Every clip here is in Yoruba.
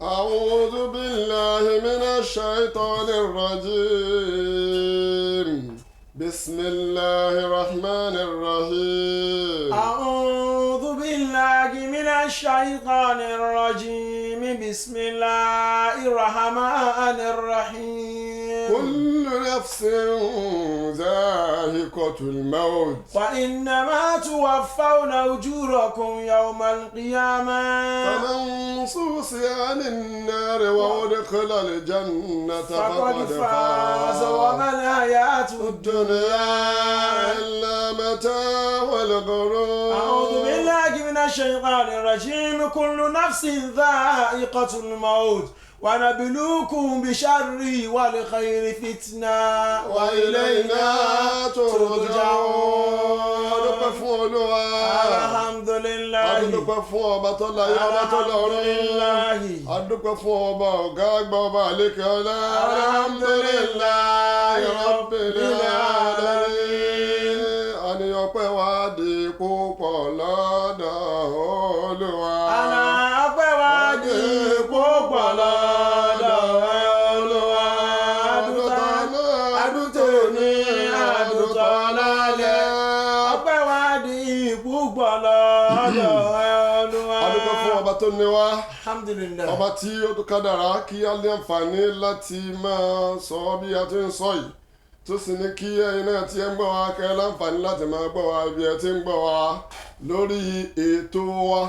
أعوذ بالله من الشيطان الرجيم. بسم الله الرحمن الرحيم. أعوذ بالله من الشيطان الرجيم. بسم الله الرحمن الرحيم. كل نفس ذائقة الموت. وإنما توفون أجوركم يوم القيامة. فمن زحزح عن النار وأدخل الجنة فقد فاز، وما الحياة الدنيا إلا متاع الغرور. أعوذ بالله من الشيطان الرجيم. كل نفس ذائقة الموت ونبلوكم بالشر والخير فتنة وإلينا ترجعون. Adúpẹ́ fún Olúwa. الحمد لله. Adúpẹ́ fún ọba tó láyé, ọba tó lọ́run. الحمد لله. Adúpẹ́ fún ọba ọ̀gá àgbà, ọba àlékè ọlá. الحمد لله رب العالمين. Àníyàn ọpẹ́ wa di púpọ̀ lọ́dọ̀ Olúwa. Àná ọpẹ́ wa di púpọ̀ lọ́dọ̀ Olúwa. Adútò ní adútọ̀ lálẹ́. Ọpẹ́ wa di púpọ̀ lọ́dọ̀ Olúwa. Adúpẹ́ fún ọba tó ní wá. الحمد لله. Ọba tí ó tó kádàrá kí á lé àǹfààní láti máa sọ bí a ti ń sọ yìí, tó sì ní kí ẹ̀yin náà tí ẹ ń gbọ́ wa kẹ́ láǹfààní láti máa gbọ́ wa bí ẹ ti ń gbọ́ wa lórí ètò wa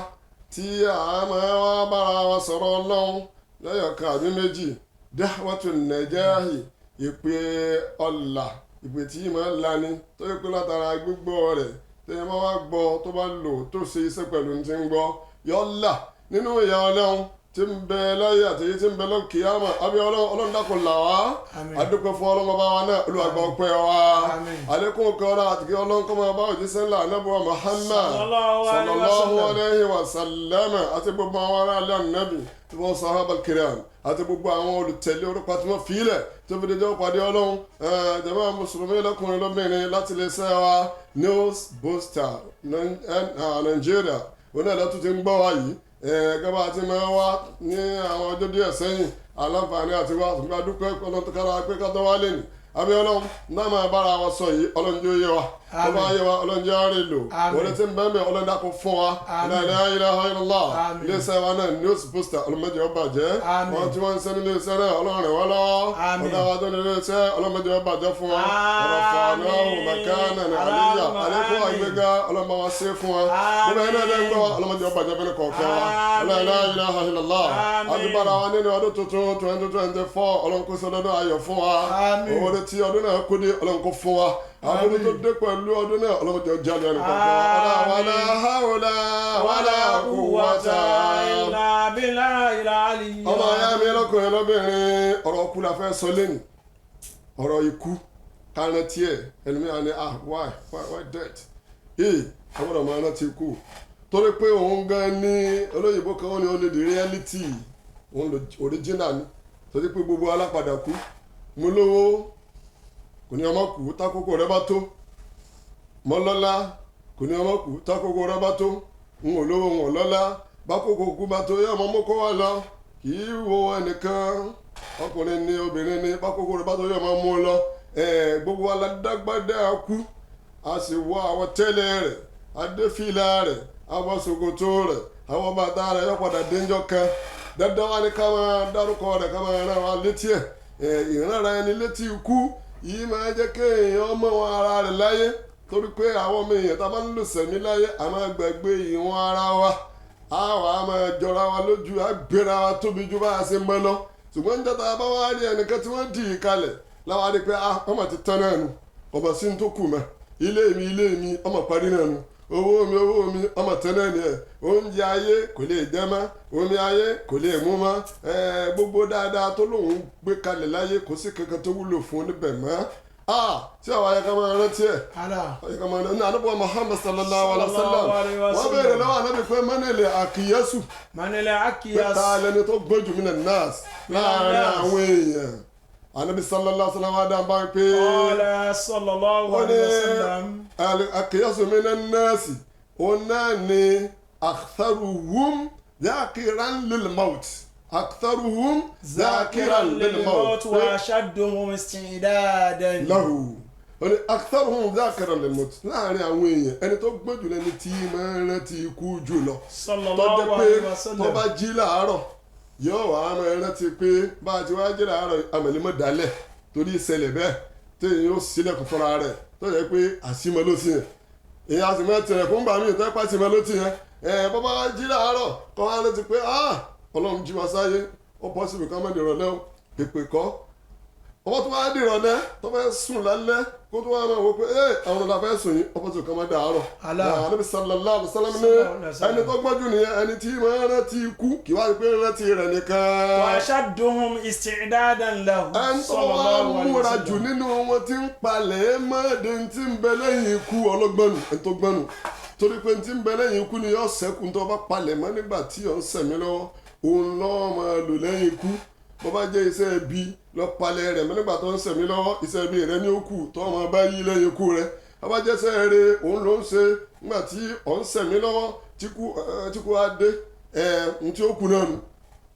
tí a máa wá bára wa sọ̀rọ̀ Ọlọ́run lẹ́yọ̀kan àbí méjì, Da'watu Najahi, ìpè ọ̀là, ìpè tí máa ń lani, tó yẹ pé látara gbígbọ́ rẹ̀, tẹ́yẹ bá wá gbọ́, tó bá lò, tó ṣe iṣẹ́ pẹ̀lú ní ti ń gbọ́, yọ là nínú ìyà Ọlọ́run tí ń bẹ láyé àti èyí tí ń bẹ lọ́kìyàmà. Àbí Ọlọ́run, Ọlọ́run dákun là wá. Àmín. Adúpẹ́ fún Ọlọ́run ọba wa náà. Olúwa gba ọpẹ́ wa. Àmín. Àlékún kan àti kí Ọlọ́run kó máa bá òjíṣẹ́ ńlá anábọ̀ Muhammad صلى الله عليه صلى الله وسلم. عليه وسلم, àti gbogbo àwọn ará ilé ànábì tí wọ́n صحابة الكرام, àti gbogbo àwọn olùtẹ̀lé orúkọ tí wọ́n fílẹ̀ tó fi dẹjọ́ pàdé Ọlọ́run. Jàmá mùsùlùmí lọ́kùnrin lóbìnrin, láti lè ṣe wa News Booster Nàìjíríà oní ẹ̀dá tó ti ń gbọ́ wa yìí, gẹ́gẹ́ bá a ti máa wá ní àwọn ọjọ́ díẹ̀ sẹ́yìn, aláǹfààní àti wá, ṣùgbọ́n adúpẹ́ Ọlọ́run tó kára pé ká tó wá lé ní àbí Ọlọ́run náà máa bára wa sọ yìí. Ọlọ́run jẹ́ ó yé wa, tó bá yé wa, Ọlọ́run jẹ́ àárẹ̀ lò. Àmín. Wọlé tí ń bẹ́ẹ̀ bẹ́ẹ̀, Ọlọ́run dákun fún wa. Àmín. لا إله إلا الله. Àmín. Iléeṣẹ́ wa náà, News Booster, ọlọ́mọdé ó bàjẹ́. Àmín. Wọn tí wọ́n ń ṣe nílé iṣẹ́ náà, Ọlọ́run rẹ̀ wọ́n lọ́wọ́. Àmín. Ọ̀dà wa tó nílé iṣẹ́, ọlọ́mọdé ó bàjẹ́ fún wa. Àmín. ورفعناه مكانا عليا. Àmín. Àlékún àgbéga, Ọlọ́mọ wa ṣe fún wa. Àmín. Gbogbo ẹni ẹni ń gbọ́, ọlọ́mọdé ó bàjẹ́ fún kọ̀ọ̀kan wa. Àmín. لا إله إلا الله. Àmín. Àdúgbò wa nínú ọdún tuntun 2024, Ọlọ́run kó sọ lọ́dún ayọ̀ fún wa. Àmín. Owó tí ọdún náà kó dé, Ọlọ́run kó fún wa. Àbúrò tó dé pẹ̀lú ọdún náà, ọlọ́mọdé ó jáde ẹnì kọ̀ọ̀kan wa. Àmín. ولا حول ولا قوة إلا بالله العلي. Ọmọ ayá mi lọ́kùnrin lóbìnrin, ọ̀rọ̀ ikú la fẹ́ sọ lẹ́nu, ọ̀rọ̀ ikú kárántí ẹ̀. Ẹlòmíràn ni, "Ah, why, why, why death?" Ee, àwọn ọmọ rántí ikú torí pé òun gan ní olóyìnbó kan, ó ní ó ní the reality, òun lò original ni, torí pé gbogbo alápadà kú. Mo lówó, kò ní ọmọ kú tákòókò rẹ bá tó. Mo lọ́lá, kò ní ọmọ kú tákòókò rẹ bá tó. N ò lówó, n ò lọ́lá, bákòókò kú bá tó, yẹ ọmọ mú kó wá lọ. Kì í wo ẹnìkan, ọkùnrin ni, obìnrin ni, bákòókò rẹ bá tó, yẹ ọmọ mú lọ. Gbogbo aládágbádá kú, a sì wọ àwọn tẹ́lẹ̀ rẹ̀, adéfìlà rẹ̀, àwọn ṣòkòtò rẹ̀, àwọn bàtà rẹ̀, yọ padà dénjọ́ kan. Dandan wa ni ká máa dárúkọ rẹ̀, ká máa rán wa létí ẹ̀. Ìrànra ẹni létí ikú yìí máa jẹ́ kéèyàn mọ̀ wọn ara rẹ̀ láyé, torí pé àwọn ọmọ èèyàn tá a bá ń lò sẹ̀mí láyé, a máa gbàgbé ìwọ̀n ara wa, a wà á máa jọra wa lójú, á gbéra wa tóbi ju bá a ṣe mọ́ lọ. Ṣùgbọ́n níjọ́ tá a bá wá rí ẹnìkan tí wọ́n dì í kalẹ̀ láwa rí pé, ah, ọmọ ti tán náà nu, ọmọ sí ní tó kù mọ́. Ilé mi, ilé mi, ọmọ parí náà nu. Owó mi, owó mi, ọmọ tán náà ni ẹ̀. Oúnjẹ ayé kò lè jẹ mọ́, omi ayé kò lè mú mọ́. Gbogbo dáadáa tó lóun gbé kalẹ̀ láyé, kò sí kankan tó wúlò fún níbẹ̀ mọ́. Ah, tí àwọn ayé ká máa rántí ẹ̀. Ala. Ayé ká máa rántí ànábì Muhammad صلى الله عليه وسلم. صلى الله عليه Wọ́n وسلم. béèrè lọ́wọ́ ànábì pé من الأكيس, من pé الأكيس. ta lẹni tó gbójú من الناس, láàrin الناس. àwọn èèyàn. Ànábì صلى الله عليه وسلم wá dá bá ń pé قال صلى الله ó ní عليه وسلم. الأكيس من الناس, òun náà ni أكثرهم ذكرا للموت. Aktharuhum zakiran lil maut وأشدهم استعدادا lahu. Ó ní aktharuhum zakiran lil maut. Láàrin àwọn èèyàn, ẹni tó gbọ́n jù lẹ́ni tí máa ń rántí ikú jù lọ, صلى tó jẹ́ الله pé عليه tó bá وسلم. jí láàárọ̀, yóò wá máa rántí pé bá a ti wá jí láàárọ̀, àmọ̀lẹ́mọ̀ dálẹ̀ torí ìṣẹ̀lẹ̀ bẹ́ẹ̀ tí èyí yóò sílẹ̀kùn fúnra rẹ̀, tó jẹ́ pé àṣìmọ́ ló ti yẹn, èyí a sì máa tẹ̀lẹ̀ fún gbàmí ìtọ́ ẹ̀pá àṣìmọ́ ló ti yẹn. Ẹ̀ bọ́ bá jí láàárọ̀, kọ́ wá rántí pé ah, Ọlọ́run jí wa sáyé, ó bọ́ síbi ká má dìrọ̀lẹ́ o, pèpè kọ́ ọmọ tó wá dìrọ̀lẹ́, tó fẹ́ sùn lálẹ́, kó tó wá máa wọ pé ẹ àwọn ọ̀la fẹ́ sùn yìí, ọmọ tó kàn máa dàárọ̀. Allah. Ànábì sallallahu alaihi wasallam ní Sallallahu alaihi wasallam. ẹni tó gbọ́jú nìyẹn, ẹni tí máa rántí ikú, kì wá pé rántí rẹ̀ nìkan. وأشدهم استعدادا له. Ẹni tó صلى wá الله عليه múra jù وسلم. nínú wọn tí ń palẹ̀ mọ́ọ̀dé tí ń bẹ lẹ́yìn ikú, ọlọ́gbọ́nù ẹni tó gbọ́nù, torí pé tí ń bẹ lẹ́yìn ikú ni yóò ṣẹ́kù. Tó bá palẹ̀ mọ́ nígbà tí ò ń sẹ̀mí lọ́wọ́, òun lọ́ọ́ máa lò lẹ́yìn ikú. Bó bá jẹ́ iṣẹ́ ẹbí lọ palẹ̀ rẹ̀ mọ́ nígbà tó ń sẹ̀mí lọ́wọ́, iṣẹ́ ẹbí rẹ ní ó kù tó máa bá yí lẹ́yìn ikú rẹ̀. Bó bá jẹ́ iṣẹ́ rere òun ló ń ṣe nígbà tí ò ń sẹ̀mí lọ́wọ́, tí kú á dé, ẹ̀ ń tí ó kù náà nù.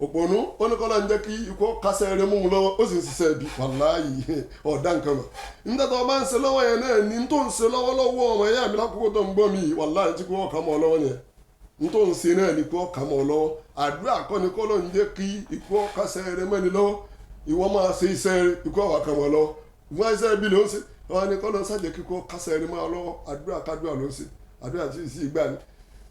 Òpònú ó ní kọ́lá ń jẹ́ kí ikú kásẹ̀ rẹ mú un lọ́wọ́, ó sì ń ṣiṣẹ́ ibi. Wàláyé, ọ̀dà nǹkan mọ̀ nígbà tó o bá ń ṣe lọ́wọ́ yẹn náà ní tó ń ṣe lọ́wọ́lọ́wọ́. Ọmọ ẹ̀yà mi, lákòókò tó ń gbọ́ mi yìí, wàláyé, tí kò ọ̀ka mọ́ ọ lọ́wọ́ yẹn ní tó ń ṣe náà ní kó ọ̀ka mọ́ ọ lọ́wọ́. Àdúrà kọ́ ni kọ́lọ́ ń jẹ́ kí ikú kásẹ̀ rẹ mọ́ni lọ́wọ́. Ìwọ máa ṣe iṣẹ́ rẹ, ikú ọ̀wà kan mọ́ ọ lọ́wọ́. Ìwọ iṣẹ́ ibi ló ń ṣe wọn ni kọ́lọ́ ń ṣàjẹ́ kí ikú kásẹ̀ rẹ mọ́ ọ lọ́wọ́. Àdúrà kádùrà ló ń ṣe, àdúrà tí ì sí ìgbà ni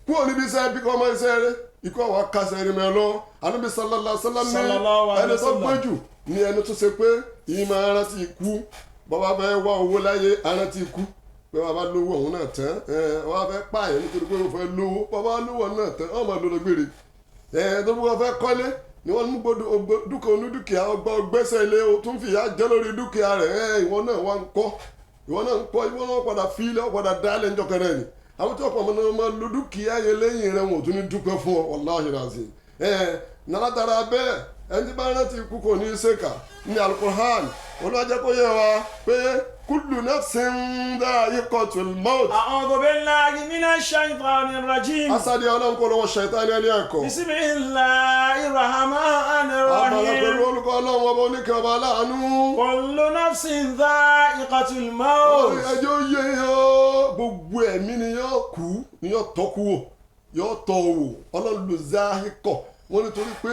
kúrò níbi iṣẹ́ bí kò ọmọ iṣẹ́ rẹ, ikú àwọn akásẹ̀ rẹ mẹ́ lọ́wọ́. Ànábì sallallahu alaihi wasallam ní Sallallahu alaihi ẹni tó wasallam. gbọ́n jù ní ẹni tó ṣe pé ìyí máa rántí ikú. Bàbá fẹ́ wá owó láyé, arántí ikú pé bàbá lówó òun náà tán, ẹ wọ́n fẹ́ pààyàn nítorí pé wọ́n fẹ́ lówó. Bàbá lówó òun náà tán, ọmọ lọ́dọ̀ gbére ẹ tó bí wọ́n fẹ́ kọ́lé ni wọ́n mú gbọdọ̀ dúkìá onídùkìá, ọgbà ọgbẹ́sẹ̀ ilé, o tún fìyà jẹ lórí dúkìá rẹ̀. Ẹ ìwọ náà wà ń kọ́, ìwọ náà ń kọ́, ìwọ náà padà fi ilé ọ̀padà dálẹ̀ ńjọ́ kẹrẹ́ ni. Àwọn tí ọ̀pọ̀ ọmọ náà máa lo dúkìá yẹn lẹ́yìn rẹ̀, wọn ò tún ní dúpẹ́ fún ọ. Wàláhì razim. Ẹ nàlátara bẹ́ẹ̀, ẹni tí bá rántí ikú kò ní í ṣèkà. Ní alukur'an, olùwàjẹ́ kó yẹ wa pé kullu nafsin dha'iqatul maut. أعوذ بالله من الشيطان الرجيم. Asadi Ọlọ́run kó lọ́wọ́ ṣàìtánì ẹni ẹ̀kọ́. بسم الله الرحمن Àbàlà pẹ̀lú الرحيم. olùkọ́ Ọlọ́run ọba oníkẹ́, ọba aláàánú. كل نفس ذائقة الموت. Ẹjọ́ yẹ yọ, gbogbo ẹ̀mí ni yóò kú, ni yóò tọ́kú wò, yóò tọ́ wò. Ọlọ́run ló záhíkọ̀ wọ́n nítorí pé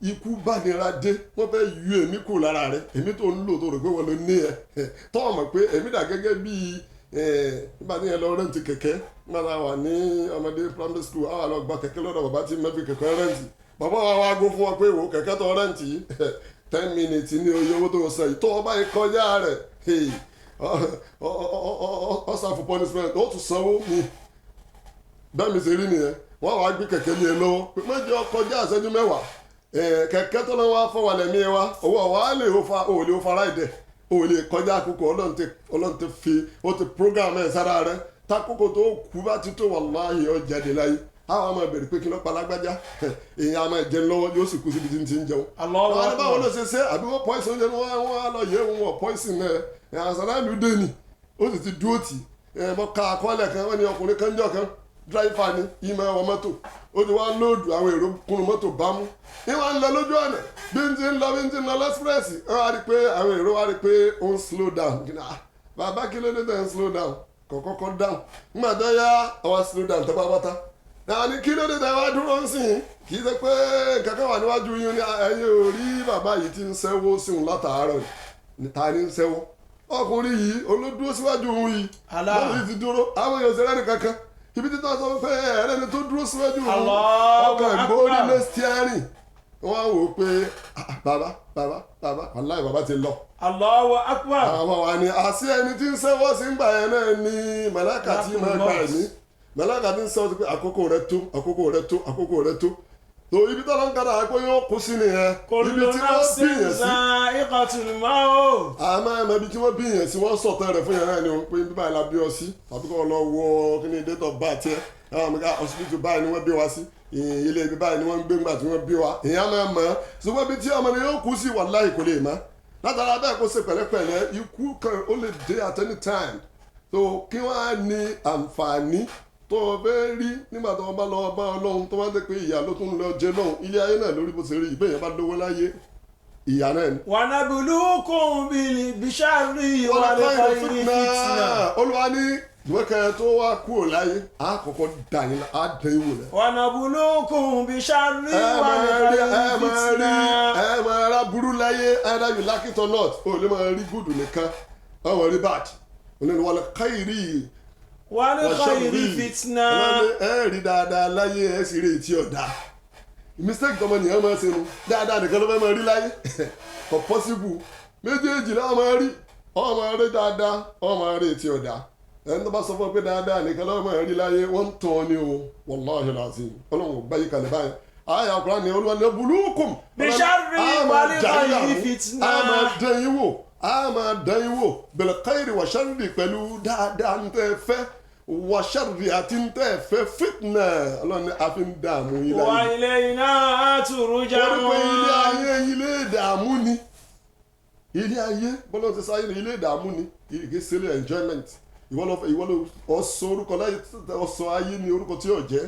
ikú bánira dé, wọ́n fẹ́ yọ ẹ̀mí kù lára rẹ̀. Ẹ̀mí tó ń lò, tó rò pé wọ́n ló ní ẹ̀, tọ́ ọmọ pé ẹ̀mí dà gẹ́gẹ́ bíi nígbà tí yẹn lọ rent kẹ̀kẹ́. Nígbà tá a wà ní ọmọdé primary school, àwa lọ gba kẹ̀kẹ́ lọ́dọ̀ bàbá tí mẹ́fì kẹ̀kẹ́ rent. Bàbá wa wá gbó fún wa pé wò, kẹ̀kẹ́ tó rent yìí, 10 minutes ní oye owó tó ń san yìí. Tó o bá yìí kọjá rẹ̀, ọ sàfù punishment, ó tún sanwó mi. Bẹ́ẹ̀ mi ṣe rí nìyẹn. Wọ́n wá gbé kẹ̀kẹ́ ní ẹ lọ́wọ́ pé má jẹ́ ó kọjá ìṣẹ́jú 10. Kẹ̀kẹ́ tó lọ́wọ́ fún wa lẹ́mí wa, owó wa lè ó fa, ó lè ó fara ìdẹ̀, ó lè kọjá àkókò. Ọlọ́run ti fi, ó ti program ẹ̀ sára rẹ̀. Takoko tó kú bá ti tó, wàláhì, ó jáde láyé. Àwọn ọmọ ìbẹ̀rẹ̀ pé kí ló pa lágbájá? Èèyàn a máa jẹun lọ́wọ́, yóò sì kú síbi tí ń ti ń jẹun. Allahu Àwọn báwo ló Akbar. ṣe ṣe? Àbí wọ́n poison oúnjẹ ni? Wọ́n á lọ yẹ wọn poison ẹ̀ àṣàlálù dé ni ó sì ti dúró tì ẹ̀. Mọ́ ká akọ́lẹ̀ kan, wọ́n ní ọkùnrin kan jọ kan, driver ni, ìmọ̀ ẹ̀wọ̀n mọ́tò, ó ti wá load àwọn èrò kúnnú mọ́tò bámú. Ní wọ́n ń lọ lójú ọ̀nà, bí n ti ń lọ, bí n ti ń lọ l'express, wọ́n á rí pé àwọn èrò wá rí pé ó ń slow down. Kí ni, ah, bàbá, kí ló dé tẹ̀ ń slow down? Kọ̀kọ́kọ́ down. Nígbà tó yá, ọwọ́ slow down tó bá bọ́ta náà ní, kí ló dé tẹ̀ wá dúró ń sìn? Kì í ṣe pé kankan wà níwájú yín ní ẹ̀yin ò rí bàbá yìí tí ń ṣẹ́wó sí òun látàárọ̀ ni? Ta ni ń ṣẹ́wó? Ọkùnrin yìí olódúró síwájú òun yìí. Allah. Bọ́ọ̀lù yìí ti dúró, àwọn èèyàn ṣẹlẹ̀ ní kankan ibi títí wọn sọ pé ẹ̀rẹ́ni tó dúró síwájú òun. Allahu Ọkàn ìgbórí Akbar. lé steering. Wọ́n á wò ó pé, ah, bàbá, bàbá, bàbá, wàláì, bàbá ti lọ. Allahu Akbar. Àwọn wa ni àṣì ẹni tí ń ṣẹ́wọ́ sí ń gbà yẹn náà ni màláíkà tí máa gbà ẹ̀mí, màláíkà tí ń sọ pé àkókò rẹ tó, àkókò rẹ tó, àkókò rẹ tó. Tó ibi tó lọ ń kára pé yóò kú sí nìyẹn, ibi Kullu tí wọ́n nafsin bí yẹn sí. za'iqatul maut. Àmọ́ ẹ̀mọ́ ibi tí wọ́n bí yẹn sí, wọ́n sọ̀tàn rẹ̀ fún yẹn náà ni wọ́n pé bí báyìí la bí ọ sí, tàbí kọ́ lọ wọ kí ni date of birth yẹ àwọn àmì ká hospital báyìí ni wọ́n bí wa sí, ilé ibi báyìí ni wọ́n ń gbé ńgbà tí wọ́n bí wa. Èèyàn máa mọ̀ ọ́, ṣùgbọ́n ibi tí ọmọ ni yóò kú sí, wàláhì, kò lè mọ̀. Látara bẹ́ẹ̀, kó ṣe pẹ̀lẹ́pẹ̀lẹ́. Ikú kan ó lè dé at any time. So kí wọ́n á ní àǹfààní tó tó o fẹ́ rí nígbà tó o bá lọ bá Ọlọ́run, tó bá dé pé ìyà ló tún lọ jẹ lọ́hùn. Ilé ayé náà lórí bó ṣe rí, ìbéèyàn bá lówó láyé, ìyà náà ni. ونبلوكم بالشر والخير فتنة. Olúwa ní ìwẹ́kẹ̀ tó wá kúrò láyé, á kọ́kọ́ dà yín, á dán yín wò lẹ́. ونبلوكم بالشر Ẹ máa rí, والخير ẹ máa rí, فتنة. ẹ máa rá burú láyé. Either you like it or not, o lè máa rí good nìkan, ọ máa rí bad. Onílù والخير والخير فتنة. Ẹ rí dáadáa láyé, ẹ sì rí etí ọ̀dà. Mistake tọmọ nìyẹn máa ṣe nu, dáadáa nìkan ló fẹ́ máa rí láyé. Kò possible. Méjèèjì náà máa rí, ọ máa rí dáadáa, ọ máa rí etí ọ̀dà. Ẹni tó bá sọ fún ọ pé dáadáa nìkan ló máa rí láyé, wọ́n ń tàn ní o. والله العظيم, Ọlọ́run ò gbáyé kalẹ̀ báyìí. Àyà ọkùnrin ni Olúwa ní بلوكم بالشر والخير فتنة. A máa dán yín wò, a máa dán yín wò بالخير والشر, pẹ̀lú dáadáa ń tẹ́ fẹ́, والشر, àti ń tẹ́ fẹ́, فتنة. Ọlọ́run ní a fi ń dààmú yín láyé. وإلينا Wọ́n rí pé ilé ترجعون. ayé, ilé ìdààmú ni ilé ayé. Bọ́lá ti sáyé ní ilé ìdààmú ni, ìgbésílẹ̀ enjoyment. Ìwọ lọ ọsọ orúkọ láyé, ọsọ ayé ní orúkọ tí yóò jẹ́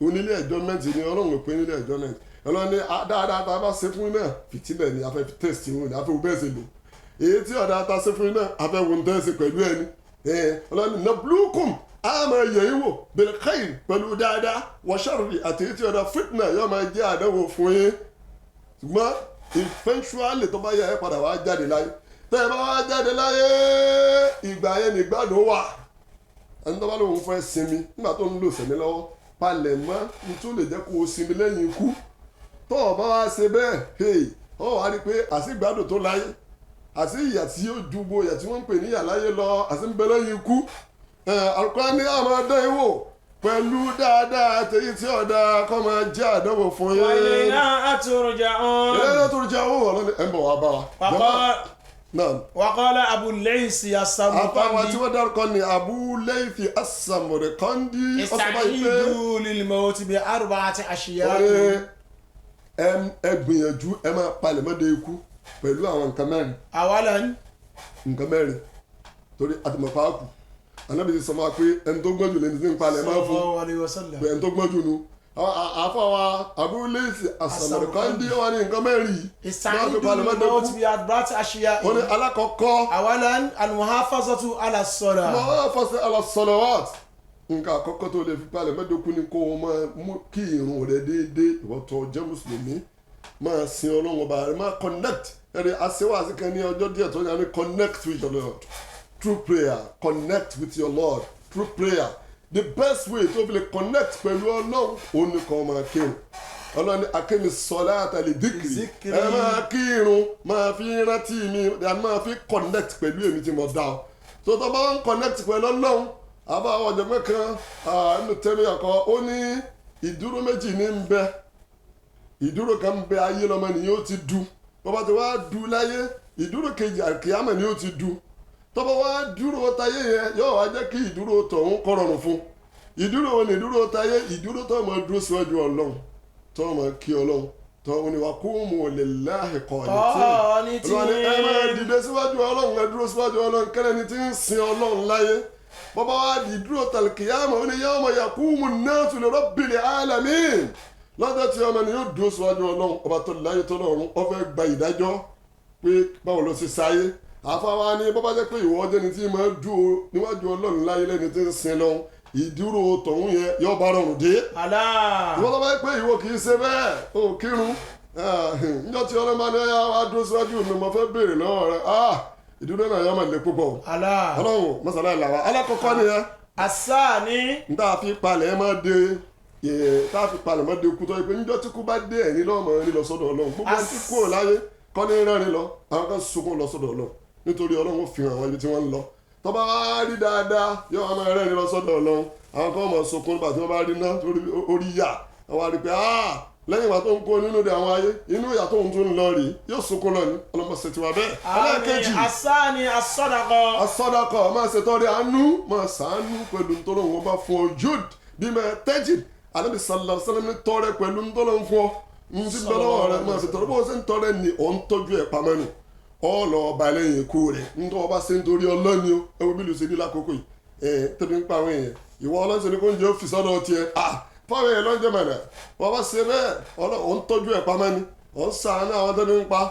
onílé enjoyment ni. Ọlọ́run ò pé nílé enjoyment. Ọlọ́run ní dáadáa tá a bá ṣe fún náà, fìtínà ni. A fẹ́ fi test wọn ni, a fẹ́ wo bẹ́ẹ̀ ṣe lò. Èyí tí ọ̀dà ta ṣe fún náà, a fẹ́ wo ń tẹ́ ṣe pẹ̀lú ẹni. Ọlọ́run ní نبلوكم, a máa yẹ̀ yín wò, بالخير, pẹ̀lú dáadáa, والشر, àti èyí tí ọ̀dà, فتنة, yóò máa jẹ́ àdánwò fún yín. Ṣùgbọ́n eventually, tó bá yẹ, ẹ padà wá jáde láyé. Tẹ́ ẹ bá wá jáde láyé, ìgbà yẹn nígbàdùn wà. Ẹni tó bá lóun fẹ́ sinmi nígbà tó ń lò sẹ̀mí lọ́wọ́, palẹ̀ mọ́ nítorí lè jẹ́ kó o sinmi lẹ́yìn ikú. Tó o bá wá ṣe bẹ́ẹ̀, hey, ọ wá rí i pé àṣìgbádùn tó láyé, àṣì ìyà tí ó ju gbogbo ìyà tí wọ́n ń pè ní ìyà láyé lọ, àṣì ń bẹ lẹ́yìn ikú. Al-Qur'an ní àwọn ọdẹ yìí wò pẹ̀lú dáadáa àtẹ̀yí tí ọ̀dà kọ́ máa jẹ́ àdánwò fún yín. وإلينا ترجعون. إلينا ترجعون. Ọlọ́ni ẹ̀ ń bọ̀ wá bá wa. وقال Náà. وقال أبو الليث Àfàwọn tí السمرقندي wọ́n dárúkọ ní Abu Laythi as-Samarqandi, ó sọ báyìí pé استعيدوا للموت بأربعة wọ́n أشياء. ní ẹ gbìyànjú, ẹ máa palẹ̀ mọ́ de ikú pẹ̀lú àwọn nǹkan mẹ́rin. أولا Nǹkan mẹ́rin, torí àtìmọ̀pá kù. Ànábì ti sọ máa pé ẹni tó gbọ́n jù lẹni tí ń palẹ̀ máa صلى fún الله عليه وسلم. pé ẹni tó gbọ́n jù nu. Àfàwọn Abu Laythi as-Samarqandi wà ní nǹkan mẹ́rin yìí máa fi استعيدوا palẹ̀ mọ́ de للموت ikú. بأربعة أشياء. Wọ́n ní alákọ̀ọ́kọ́, أولا المحافظة على الصلاة. محافظة على الصلوات. Nǹkan àkọ́kọ́ tó lè fi palẹ̀ mọ́ de ikú ni kó o máa mú kí irun rẹ déédéé. Ìwọ tó jẹ́ mùsùlùmí, máa sin Ọlọ́run ọba rẹ, máa connect. Ẹ̀rẹ̀ àṣewàsí kan ní ọjọ́ díẹ̀ tó yà ní connect with your Lord through prayer. Connect with your Lord through prayer. The best way tó fi lè connect pẹ̀lú Ọlọ́run, òun ni kàn máa kírun. Ọlọ́run ní أقم الصلاة لذكري. ذكري. Ẹ máa kírun, máa fi rántí mi, ẹ máa fi connect pẹ̀lú èmi tí mo dá ọ. Tó bá ń connect pẹ̀lú Ọlọ́run. Àbá àwọn ọ̀jọ̀gbọ́n kan nínú tẹ́lẹ̀ ọkọ̀, ó ní ìdúró méjì ní ń bẹ. Ìdúró kan ń bẹ, ayé lọmọ nìyẹn ó ti du. Bọ́bá ti wá du láyé, ìdúró kejì, àkìyámọ̀ ni ó ti du. Tọ́ba wá dúró táyé yẹn, yóò wá jẹ́ kí ìdúró tọ̀hún kó rọrùn fún. Ìdúró wo ni ìdúró táyé? Ìdúró tó máa dúró síwájú Ọlọ́run, tó máa kí Ọlọ́run, tó ní وقوموا لله قانتين. Ọlọ́run ní ẹ máa dìde síwájú Ọlọ́run, ẹ dúró síwájú Ọlọ́run kẹ́lẹ́ ni tí ń sin Ọlọ́run láyé. Bọ́bá wá di dúró tàlùkìyàmọ̀, ó ní يوم يقوم الناس لرب العالمين, lọ́jọ́ tí ọmọ ni yóò dúró síwájú Ọlọ́run ọba tó láyé tó lọ́run, ó fẹ́ gba ìdájọ́ pé báwo ló ṣe sáyé. Àfáwa ní bọ́bá jẹ́ pé ìwọ ọjọ́ ni tí máa dúró níwájú Ọlọ́run láyé lẹ́ni tí ń sin lọ, ìdúró tọ̀hún yẹn yóò bá rọrùn dé. Àlá. Ìwọ tó bá jẹ́ pé ìwọ kì í ṣe bẹ́ẹ̀, o kírun, níjọ́ tí Ọlọ́run bá ní ọyá wa dúró síwájú mi, mo fẹ́ béèrè lọ́wọ́ rẹ, ìdúró náà yọ máa lè púpọ̀. Àlá. Ọlọ́run mọ́sálá ìlàwà alákọ̀ọ́kọ́ nìyẹn. Àsáàní. N tá a fi palẹ̀ mọ́ de, tá a fi palẹ̀ mọ́ de kú tó yẹ pé níjọ́ tí kú bá dé, ẹ̀rín lọ́mọ rí lọ sọ́dọ̀ Ọlọ́run. Gbogbo ẹni tí kú ò láyé kọ́ ní rẹ́rìn lọ, àwọn kan sunkún lọ sọ́dọ̀ Ọlọ́run, nítorí Ọlọ́run ó fi hàn wọ́n ibi tí wọ́n ń lọ. Tó bá wá rí dáadáa, yóò wá máa rẹ́rìn lọ sọ́dọ̀ Ọlọ́run. Àwọn kan máa sunkún nígbà tí wọ́n bá rí ná torí orí yà àwọn àrí pé lẹ́yìn ìgbà tó ń kó nínú de àwọn ayé, inú ìyà tó ń tún lọ rí, yóò sunkún lọ ní. Ọlọ́mọ ṣe tiwa bẹ́ẹ̀. Ẹlẹ́ẹ̀kejì. Àsáàní الصدقة. الصدقة, máa ṣètọrẹ àánú, máa ṣàánú pẹ̀lú ntọ́lọ́hún bá fún ọ. جد بما تجد. Ànábì صلى الله عليه وسلم ní tọrẹ pẹ̀lú ntọ́lọ́hún fún ọ, ntí bẹ́ẹ̀ lọ́wọ́ rẹ, máa ṣètọrẹ. Bó o ṣe ń tọrẹ ni ò ń tọ́jú ẹ̀ pamọ́ ni ọ lọ ọba lẹ́yìn ikú rẹ̀, ntọ́ ọba ṣe ń torí ọlọ́ni o. Ẹ wo bí lùsẹ̀ ní lákòókò yìí. Tóbi ń pa àwọn èèyàn, ìwọ ọlọ́sìn ní kó ń jẹ́ òfìsì ọ̀dọ̀ tiẹ̀. Fáwọn èèyàn lọ́jọ́ mọ̀nà wọ́n bá ṣe bẹ́ẹ̀, ò ń tọ́jú ẹ̀ pamọ́ ni, ò ń ṣàánú àwọn tó ní ń pa.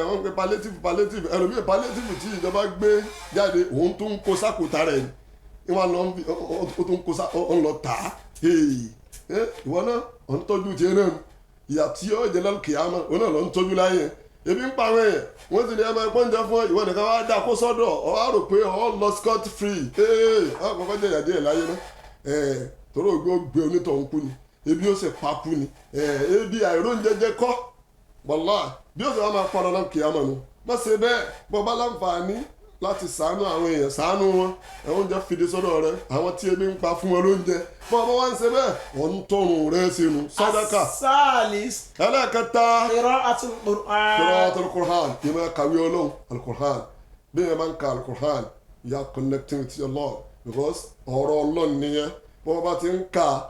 Wọ́n ń pe palliative, palliative, ẹlòmíì palliative tí ìjọba gbé jáde, òun tún ń kó sákòtà rẹ̀ ni wọ́n lọ, ó tún kó sá, ó ń lọ tà á. Ìwọ náà ò ń tọ́jú tiẹ̀ náà, ìyà tí ó jẹ lálùkìyámà òun náà lọ ń tọ́jú láyé. Ebi ń pa àwọn èèyàn, wọ́n sì ní ẹ máa pọ́njẹ fún ìwọ nìkan, wá dá kó sọ́dọ̀ ọ, wá rò pé ọ lọ scot free. Ọ kọ́kọ́ jẹ ìyà díẹ̀ láyé náà, torí ògbó gbé onítọ̀hún kú ni, ebi ó sì pa kú ni. Ebi àìróúnjẹjẹ kọ́, wàlá bí ó sì wá máa pọ́n lọ́nà kìámà nu. Má ṣe bẹ́ẹ̀. Bọ́ bá láǹfààní láti ṣàánú àwọn èèyàn, ṣàánú wọn. Oúnjẹ fìdí sọ́dọ̀ rẹ, àwọn tí ebi ń pa, fún wọn lóúnjẹ. Bọ́ ọba wá ń ṣe bẹ́ẹ̀, wọ́n ń tọrùn rẹ sínú sàdákà. الثالث Ẹlẹ́ẹ̀kẹta, قراءة القرآن. قراءة القرآن, ìmọ̀ kàwé Ọlọ́run, al-Qur'an. Bí ẹ máa ń ka al-Qur'an, you are connecting with your Lord, because ọ̀rọ̀ Ọlọ́run nìyẹn. Bọ́ bá ti ń ka,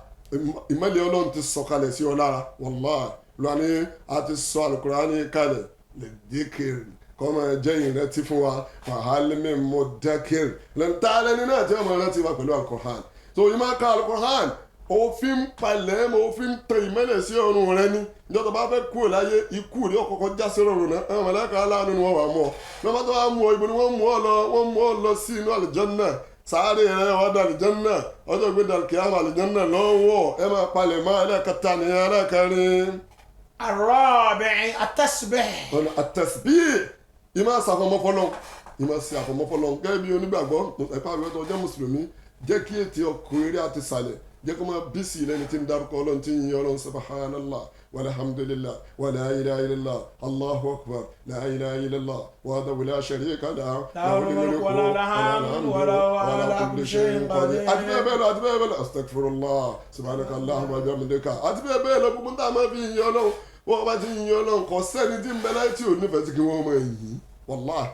ìmọ̀lẹ̀ Ọlọ́run ti sọ̀kalẹ̀ sí ọ lára. Wallahi, lọ́ni a ti sọ al-Qur'an kalẹ̀ lè díkìrì, kọ́ máa jẹ́ ìrántí fún wa. فهل من مدكر, lẹ́nu lẹ́ni náà tí wọ́n máa rántí wa pẹ̀lú al-Qur'an. So ìmọ̀ ka al-Qur'an, òfin palẹ̀ mọ́, òfin tẹ ìmọ́lẹ̀ sí ọrùn rẹ ní ìjọ tó bá fẹ́ kúrò láyé. Ikú rẹ ọkọ̀ọ̀kọ̀ já sí ọrùn náà, àwọn mọ̀lẹ́kà aláàánú ni wọ́n wà mú ọ lọ́wọ́. Tó wà mú ọ, ibo ni wọ́n mú ọ lọ? Wọ́n mú ọ lọ sí inú àlùjánnà. Sáré rẹ wọ́n dà àlùjánnà, ọjọ́ gbé dàlùkìyámà, àlùjánnà lọ́wọ́. Ẹ máa palẹ̀ mọ́. Ẹlẹ́kẹta nìyẹn. Ẹlẹ́kẹrin, الرابع التسبيح. Ọ̀nà التسبيح, ìmọ̀ ṣàfọ̀mọ́ fọ́lọ́hun, ìmọ̀ ṣe àfọ̀mọ́ fọ́lọ́hun gẹ́gẹ́ bí onígbàgbọ́. Ẹ̀pá àwọn tó jẹ́ mùsùlùmí, jẹ́ kí ètè ọkùnrin eré àti sàlẹ̀ jẹ́ kó máa bí sí lẹ́ni tí ń darúkọ Ọlọ́run, tí ń yin Ọlọ́run: سبحان الله والحمد لله ولا إله إلا الله الله أكبر لا إله إلا الله وحده لا شريك له له الملك وله الحمد وله على كل شيء قدير. Àti bẹ́ẹ̀ bẹ́ẹ̀ lọ, àti bẹ́ẹ̀ bẹ́ẹ̀ lọ. أستغفر الله سبحانك اللهم وبحمدك, àti bẹ́ẹ̀ bẹ́ẹ̀ lọ. Gbogbo tá a máa fi yin Ọlọ́run, wọ́n bá ti yin Ọlọ́run, kò sẹ́ni tí ń bẹ láyé tí ò nífẹ̀ẹ́ sí kí wọ́n máa yìn. Wàláhì,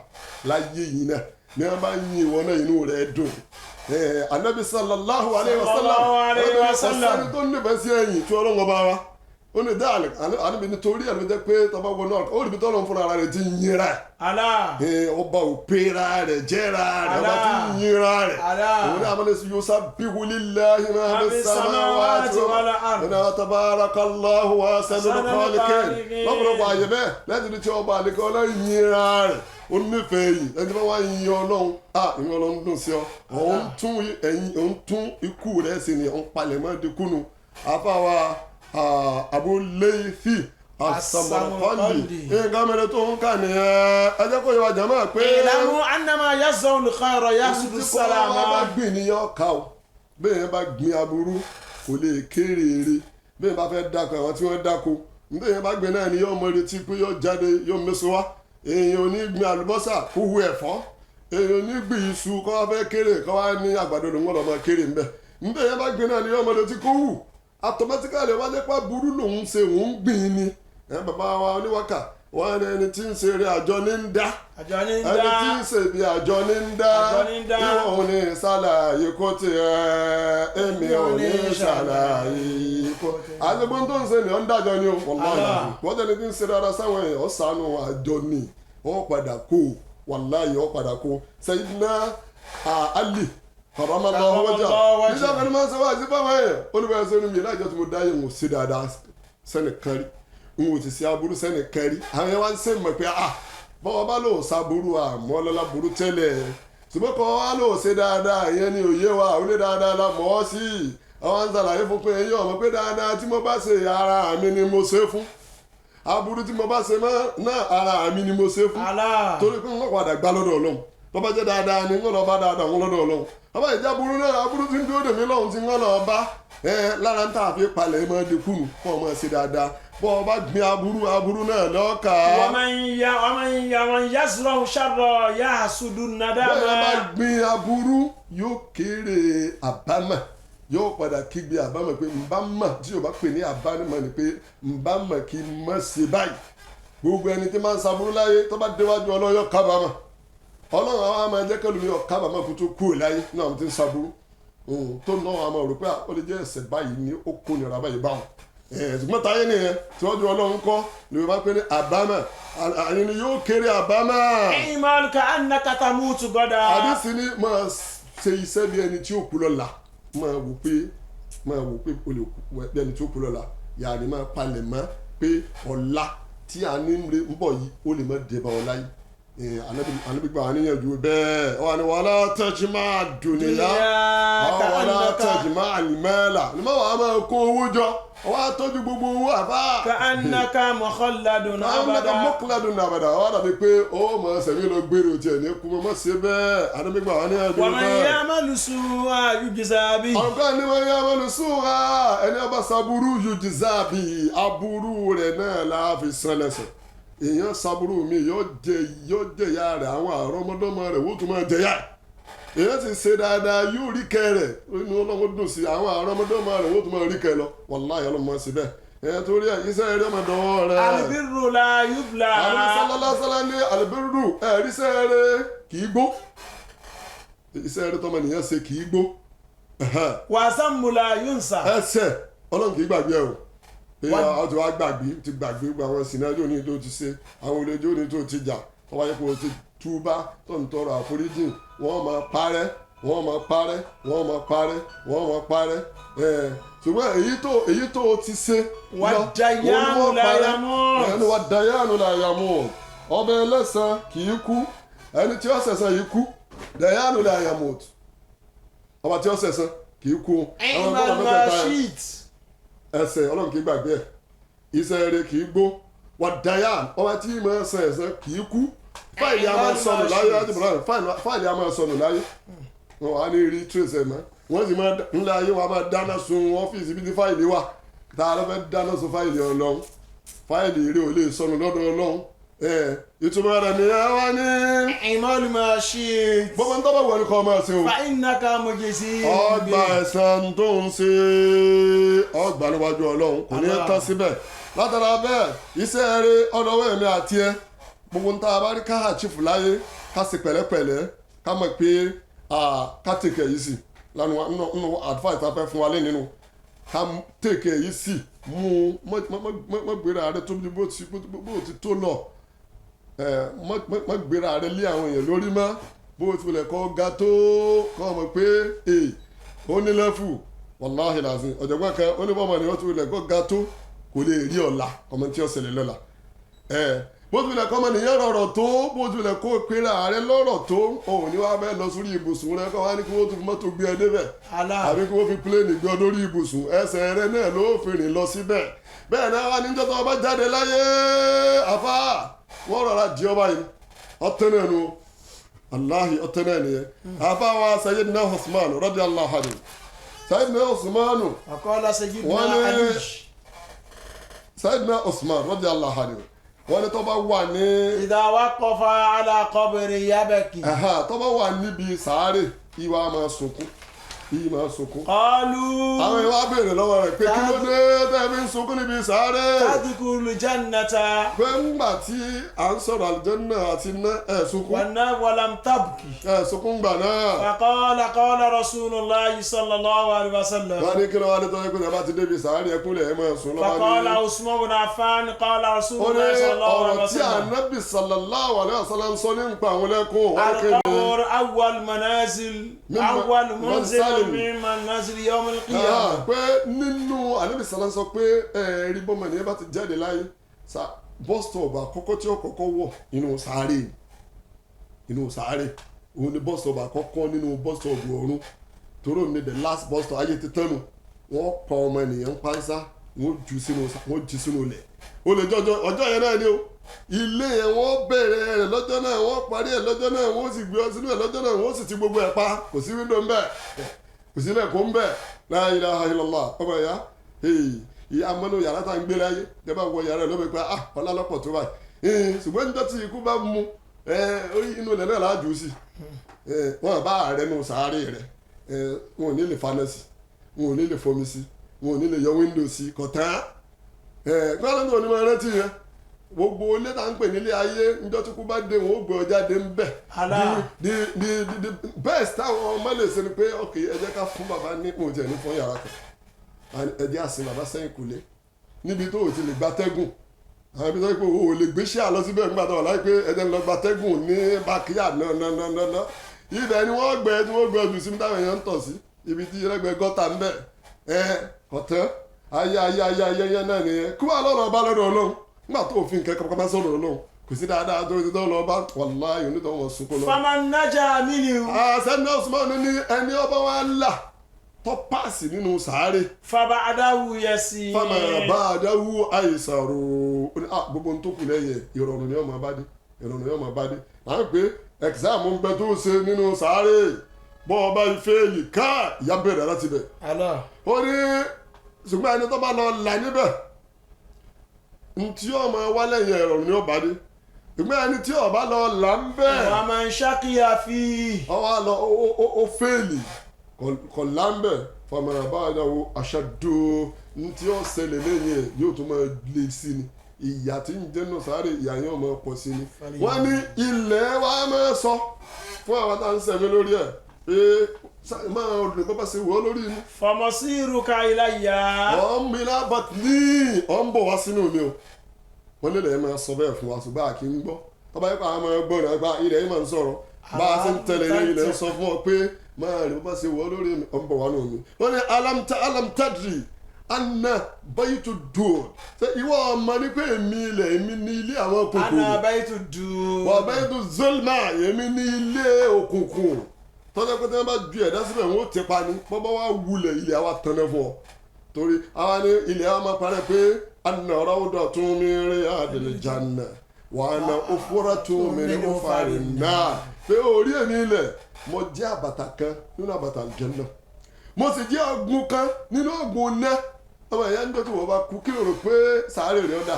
láyé yìí náà ní wọ́n bá yin ìwọ náà, inú rẹ̀ dùn. Anabi صلى الله عليه وسلم, صلى الله عليه وسلم. Kò sẹ́ni tó nífẹ̀ẹ́ sí ẹ̀yìn tí Ọlọ́run ọba wa. Ó ní dáàlì àníbi nítorí ẹ̀ ló jẹ́ pé tọ́ba wọnú ọ̀rọ̀ ó rí bí tọ́lọ́run fúnra rẹ̀ ti ń yinra Allah. Ọba òpera rẹ̀ jẹ́ra rẹ̀, ọba tí ń yinra rẹ̀. Allah. Òun ní amọ̀lẹ́ sí يسبح لله ما في السماوات والأرض. ọ̀nà تبارك الله أحسن الخالقين. Lọ́pọ̀lọpọ̀ àyè bẹ́ẹ̀ lẹ́yìn tí ọba àlekọ́ Ọlọ́run yinra rẹ̀, ó nífẹ̀ẹ́ yìí. Ẹni tí wọ́n wá yin Ọlọ́run, à ìwọ Ọlọ́run dùn sí ọ. Òun tún ẹ̀yìn, òun tún ikú rẹ̀ sí ni, òun palẹ̀ mọ́ dínkùnú. Àfàwà Abu Laythi As-Samarqandi, nǹkan mẹ́rin tó ń kà nìyẹn. Ẹ jẹ́ kó yẹ wa jàmá pé اعلموا أن ما يزرع الخير يحصد tí kò wá bá السلامة. gbìn ní yọ ká o. Bẹ́ẹ̀ yẹn bá gbìn aburú, kò lè kéré èrè. Bẹ́ẹ̀ bá fẹ́ dáko, àwọn tí wọ́n dáko, bẹ́ẹ̀ yẹn bá gbìn náà ni yóò mọ retí pé yóò jáde, yóò méso wá. Èèyàn ò ní gbìn àlùbọ́sà kó hu ẹ̀fọ́. Èèyàn ò ní gbìn iṣu kó wá fẹ́ kéré, kó wá ní àgbàdo lòun lọ́ọ́ máa kéré ńbẹ̀. Bẹ́ẹ̀ yẹn bá gbìn náà ni yóò mọ retí kó hù automatically. Wọ́n jẹ́ pé aburú lòun ṣe, òun gbìn ni. Ẹ bàbá wa oníwàkà wọ́n ní ẹni tí ń ṣe eré, àjọ ní ń dá. Àjọ ní ń Ẹni dá. tí ń ṣe bí, àjọ ní ń dá. Àjọ ní ń dá. Ìwọ ò ní ṣàlàyé kó tiẹ̀, èmi ò ní ṣàlàyé kó. Àgbẹ̀gbọ́n tó ń ṣe ni ó ń dájọ́ ni o, wàláhì. Allah. Wọ́n tẹ́ni tí ń ṣe dáadáa sáwọn èèyàn, ó ṣàánú àjọ ni, ó padà kó, wàláhì, ó padà kó. Sayyidina Ali كرم الله وجهه, الله وجهه. nígbà kan ní máa ń sọ wá sí fáwọn èèyàn, ó ní báyìí sẹ́nu mi láìjọ́ tí mo dá yẹn, ń ṣe dáadáa sẹ́nìkan rí, n ò sì ṣe aburú sẹ́nìkan rí. Àwọn yẹn wá ń ṣe mọ̀ pé ah, bọ́wọ́ bá lòun ṣaburú, àmọ́ lọ́la burú tẹ́lẹ̀, ṣùgbọ́n kọ́ wá lòun ṣe dáadáa, ìyẹn ni òye wa ò ní dáadáa la mọ̀ ọ́ sí. Àwọn ń ṣàlàyé fún pé ẹ̀yin ọmọ pé dáadáa tí mo bá ṣe, ara mi ni mo ṣe fún. Aburú tí mo bá ṣe náà, ara mi ni mo ṣe fún. Allah. Torí pé wọ́n padà gbá lọ́dọ̀ Ọlọ́run. Tó bá jẹ́ dáadáa ni, wọ́n lọ bá dáadáa wọn lọ́dọ̀ Ọlọ́run. Tó bá ìjà burú náà, aburú tí ń dúró dèmí lọ́hùn tí wọ́n lọ bá ẹ lára ń tà fi palẹ̀ mọ́ dínkù kọ́ ọ máa ṣe dáadáa. Bọ́ ọ bá gbin aburú, aburú náà lọ́ọ̀ka. ومن يزرع شرا يحصد Bẹ́ẹ̀ bá الندامة. gbin aburú, yóò kéré àbámọ̀, yóò padà kígbe àbámọ̀ pé nbá mọ̀. Tí yóò bá pè ní àbámọ̀ ni pé nbá mọ̀ kí n má ṣe báyìí. Gbogbo ẹni tí máa ń saburú láyé, tó bá déwájú Ọlọ́run, yóò kábàámọ̀. Ọlọ́run àwọn máa jẹ́ kẹlòmí yóò kábàámọ̀ kó tó kúrò láyé náà. Àwọn tí ń saburú tó náà, àwọn máa rò pé ó lè jẹ́ ẹ̀ṣẹ̀ báyìí ni ó kó nira báyìí báwọn. Ṣùgbọ́n táyé nìyẹn, tí wọ́n ju Ọlọ́run kọ́ ni wọ́n bá pè ní àbámọ̀, àyìn ni yóò kéré àbámọ̀. اعمل كأنك تموت غدا. Àdìsí ni máa Ṣe iṣẹ́ bí ẹni tí ó kú lọ́la, máa wò pé o lè kú bí ẹni tí ó kú lọ́la. Yàrá máa palẹ̀ mọ́ pé ọ̀la tí a ní ń bọ̀ yìí ó lè má dé bá ọ̀la yìí. Ànábì gbà wá níyànjú bẹ́ẹ̀. Wà ní wàhálà tẹ́jú máa dùn níyà, wàhálà tẹ́jú máa ní mẹ́là ní má wàá máa kó owó jọ, wàá tọ́jú gbogbo owó àbá. Ka'annaka mukhalladun abada. Ka'annaka mukhalladun abada. Wàá dàbí pé ó mọ̀ sẹ̀mí lọ gbèrò tiẹ̀ ní kú mọ́ sí bẹ́ẹ̀. Ànábì gbà wá níyànjú Wa man bẹ́ẹ̀. ya'mal su'an yujza bihi. Ọ̀gá ni wọ́n ya'mal su'an, ẹni ọba saburú yujza bihi, aburú rẹ̀ náà la fi san lẹ́san. Èèyàn saburú mi yóò jẹ ìyá rẹ̀, àwọn àrọ́mọdọ́mọ rẹ̀ wọ́n tún máa jẹ ìyá. Èèyàn ti ṣe dáadáa yóò rí kẹ rẹ̀, inú Ọlọ́run dùn sí, àwọn àrọ́mọdọ́mọ rẹ̀ wọ́n tún máa rí kẹ lọ. Wàláhì Ọlọ́run máa ṣe bẹ́ẹ̀. Ẹ̀ torí ẹ̀ iṣẹ́ rẹ̀ ọmọ dánwọ́ rẹ̀. Albirru la yubla. Àwọn sálálásálá ní albirru, ẹ̀ríṣẹ́ rẹ̀ kì í gbó. Iṣẹ́ rẹ̀ tọmọ nìyẹn ṣe kì í gbó. Wa sammu la yunsa. Ẹsẹ̀ Ọlọ́run kì í gbàgbé ẹ̀ o. Ìyá ọtí wa gbàgbé, ti gbàgbé gbogbo àwọn sinadó ní tó ti ṣe, àwọn olójó ní tó ti jà, tó wáyé kó o ti túbá tó ń tọrọ àforíjì, wọ́n máa parẹ́, wọ́n máa parẹ́, wọ́n máa parẹ́, wọ́n máa parẹ́. Ṣùgbọ́n èyí tó o ti ṣe Wà dayanu la yamut. Ẹni wà dayanu la yamut. Ọbẹ̀ ẹlẹ́sàn kì í kú, ẹni tí ó ṣẹ̀san yìí kú, dayanu la yamut. Ọba tí ó ṣẹ̀san kì í kú. I'mal ma shi't. Ẹsẹ̀ Ọlọ́run kì í gbàgbé ẹ̀, iṣẹ́ rẹ̀ kì í gbó. Wà dayan, ọba tí mo ẹsẹ̀ ẹsẹ̀ kì í kú. Fáìlì a máa sọnù láyé, láti bọ̀rọ̀ fáìlì a máa sọnù láyé, wọn wà ní rí trace ẹ̀ mọ́. Wọ́n sì máa ńlá ayé wọn a máa dáná sun ọ́fíìsì ibi tí fáìlì wà. Tá a lọ fẹ́ dáná sun fáìlì Ọlọ́run, fáìlì eré ò lè sọnù lọ́dọ̀ Ọlọ́run. Ìtumọ̀ rẹ̀ ni ẹ wá ní. I'mal ma shi't. Bọ́mọ ń tọ́bọ̀ wọlé kọ́ máa ṣe o. Fa innaka mujzin Ọgbà ẹ̀san tó ń ṣe ọgbà níwájú Ọlọ́run kò ní tán síbẹ̀. Látara bẹ́ẹ̀ iṣẹ́ rẹ̀ ọlọ́wọ́ ẹ̀mí àti ẹ gbogbo ń tá a bá rí ká àchífù láyé, ká ṣe pẹ̀lẹ́pẹ̀lẹ́, ká mọ̀ pé ká tèkè yìí sí lánàá nínú advice tá a fẹ́ fún wa lé nínú, ká tèkè yìí sí mú mọ́ gbéra rẹ tó bó ti tó lọ, mọ́ gbéra rẹ lé àwọn èèyàn lórí mọ́, bó tilẹ̀ kọ́ ga tó kọ́ mọ̀ pé ó ní lẹ́fù. Wàláhì làzín ọ̀jọ̀gbọ́n kan ó ní bọ́mọ ni ó tilẹ̀ kọ́ ga tó kò lè rí ọ̀la ọmọ tí ó ṣẹlẹ̀ lọ́la. Bó tilẹ̀ kọ́ ọmọ nìyẹn rọrọ̀ tó, bó tilẹ̀ kó pera rẹ lọ́rọ̀ tó, òun ni wàá bẹ́ẹ̀ lọ sórí ibùsùn rẹ kọ́ wá ní kí wọ́n tún fi mọ́tò gbé ẹ débẹ̀, àbí kí wọ́n fi pílẹ̀nì gbé ọ lórí ibùsùn, ẹsẹ̀ rẹ náà ló fi rìn lọ síbẹ̀. Bẹ́ẹ̀ náà wá níjọ́ tó bá jáde láyé àfa wọ́n rọra di ọba yìí ọtẹ́ náà nu aláhi ọtẹ́ náà nìyẹn. Àfa wa Sayyidina Usman radiyallahu anhu, Sayyidina Usman Aqala Sayyidina Ali, Sayyidina Usman radiyallahu anhu, wọ́n ní tó bá wà ní. Idha waqafa ala qabri yabki. Tó bá wà níbi sàárè ìwà máa sunkún, ìyí máa sunkún. Qalu. Àwọn ìwà béèrè lọ́wọ́ rẹ̀ pé kí ló dé tẹ́ fi ń sunkún níbi sàárè. Tadkhulu jannata. Pé ńgbà tí à ń sọ̀rọ̀ àlùjánnà àti iná ẹ̀ sunkún. Wan-nar walam tabki. Ẹ̀ sunkún gbà náà. Faqala qala rasulullahi sallallahu alaihi wasallam. Wọ́n ní kí ló wá dé tọ́jú pé ẹ bá ti débi sàárè ẹkúnlẹ̀ ẹ máa sùn lọ́ba ní. Faqala Usman ibn Affan qala rasulullahi sallallahu alaihi ọ̀rọ̀ tí wasallam. Ànábì sallallahu alaihi wasallam ń sọ nípa àwọn ẹlẹ́kùn. Al-qabr awwal manazil awwal manzil min manazil yawm al-qiyamah. Pé nínú Ànábì sàlá sọ pé ẹ̀ẹ́rí bọ́mọ nìyẹn bá ti jáde láyé, bus stop àkọ́kọ́ tí ó kọ́kọ́ wọ̀ nínú sàárè, nínú sàárè òun ni bus stop àkọ́kọ́ nínú bus stop ọ̀run, toró ní the last bus stop ayé ti tẹ́nu. Wọ́n pa ọmọ ènìyàn pánsá, wọ́n jù sínú ilẹ̀. Ó lè jọjọ ọjọ́ yẹn náà ni o, ilé yẹn wọ́n bẹ̀rẹ̀ rẹ̀ lọ́jọ́ náà, wọ́n parí ẹ̀ lọ́jọ́ náà, wọ́n sì gbé ọ sínú ẹ̀ lọ́jọ́ náà, wọ́n sì ti gbogbo ẹ̀ pa, kò sí wíńdò ń bẹ̀, kò sí ilẹ̀kùn ń bẹ̀. La ilaha illallah. Ọmọ ìyá ìyá mọ́nú yàrá tá à ń gbé láyé, jẹ́ bá wọ yàrá ẹ̀ lọ́bẹ̀ pé ah ọlá lọ́pọ̀ tó báyìí. Ṣùgbọ́n níjọ́ tí ikú bá mú inú ilẹ̀ náà láàjù sí, wọn bá rẹ nù sàárè rẹ, wọn ò ní lè faná sí, wọn ò ní lè fomi sí, wọn ò ní lè yọ wíńdò sí, kọ̀tán. Gbọ́dọ̀ ní onímọ̀ rántí yẹn, gbogbo ilé tá ń pè nílé ayé níjọ́ tí kú bá dé wọn ó gbé ọjà dé ń bẹ̀. The best táwọn ọmọ lè ṣe ni pé ok ẹ jẹ́ ká fún bàbá ní òun tiẹ̀ ní fún yàrá kan, ẹ jẹ́ àsìn bàbá sẹ́yìn kùlé níbi tó o ti lè gbatẹ́gùn, àwọn ibi tó yẹ pé o ò lè gbé ṣíà lọ síbẹ̀ nígbà tó wà láì pé ẹ jẹ́ ń lọ gbatẹ́gùn ní backyard náà. Ibẹ̀ ni wọ́n gbẹ tí wọ́n gbẹ jù sí táwọn èèyàn ń tọ̀ sí, ibi tí ẹlẹ́gbẹ́ gọ́tà ń bẹ̀. Ẹ kọ̀tẹ́ ayé ayé ayé ayé ayé náà nìyẹn. Kí wàá lọ́rọ̀ ọba lọ́dọ̀ Ọlọ́run nígbà tó òfin kẹ́kọ̀ọ́ kọ́ bá sọ̀rọ̀ Ọlọ́run, kò sí dáadáa tó ti tọ́ lọ bá, wàláhì, onítọ̀ wọn sunkún lọ. فمن نجا منه Sẹ́ni Usman ní ẹni ọba wa là tó páàsì nínú sàárè, فبعده يسير. فما بعده أيسر. Ó ní gbogbo ohun tó kù lẹ́yìn ẹ̀, ìrọ̀rùn ni ọmọ bá dé, ìrọ̀rùn ni ọmọ bá dé. À ń pè exam ń bẹ tó ṣe nínú sàárè, bọ́ ọba ife yìí ká ìyá bẹ̀rẹ̀ láti bẹ̀. Allah. Ó ní ṣùgbọ́n ẹni tó bá lọ là níbẹ̀, ntí ọmọ wa lẹ́yìn, ìrọ̀rùn ni ó bá dé. Ṣùgbọ́n ẹni tí ó bá lọ là ń bẹ̀, ومن شقي فيه ọwọ́ àlọ́ ó fail, kọ̀ là ń bẹ̀, فما بعده أشد. Ntí ó ṣẹlẹ̀ lẹ́yìn ẹ̀ yóò tún máa le sí ni. Ìyà tí ń jẹ́nu sáré, ìyà yẹn máa pọ̀ sí ni. Wọ́n ní ilẹ̀ wa máa sọ fún àwọn tá à ń sẹ̀mí lórí ẹ̀ pé máa rìn bọ́ bá ṣe wọ́ lórí mi. فمصيرك إلي. Ọ̀ ń mi lábàt ní ọ̀ ń bọ̀ wá sínú mi o. Wọ́n nílẹ̀ máa sọ bẹ́ẹ̀ fún wa, ṣùgbọ́n a kì í gbọ́. Tọ́ba yẹ kó àwọn máa gbọ́ ní àgbà, ilẹ̀ yìí máa ń sọ̀rọ̀ bá a ṣe ń tẹ̀lé yẹn. Ilẹ̀ ń sọ fún ọ pé máa rìn bọ́ bá ṣe wọ́ lórí mi, ọ̀ ń bọ̀ wá nù mi. Wọ́n ní ألم تدر أنا بيت الدود. Ṣé ìwọ ọmọ ní pé èmi ilẹ̀, èmi ní ilé àwọn kòkòrò? أنا بيت الدود. وبيت الظلمة. Èmi ní ilé òkùnkùn tọ́jà pé tí wọ́n bá ju ẹ̀dá síbẹ̀, wọ́n ó ti pa ni. Bọ́bá wa wulẹ̀, ilẹ̀ wa tanná fún ọ, torí àwa ní ilẹ̀ wa máa parẹ́ pé أنا روضة من رياض الجنة وأنا حفرة من حفر النار. Pé orí èmi ilẹ̀, mo jẹ́ àbàtà kan nínú àbàtà àlùjánnà, mo sì jẹ́ ọ̀gbun kan nínú ọ̀gbun náà. Ọmọ ìyá, ń jọ́ tí wọ́n bá kú, kí ló rò pé sàárè rẹ̀ ọ̀dà?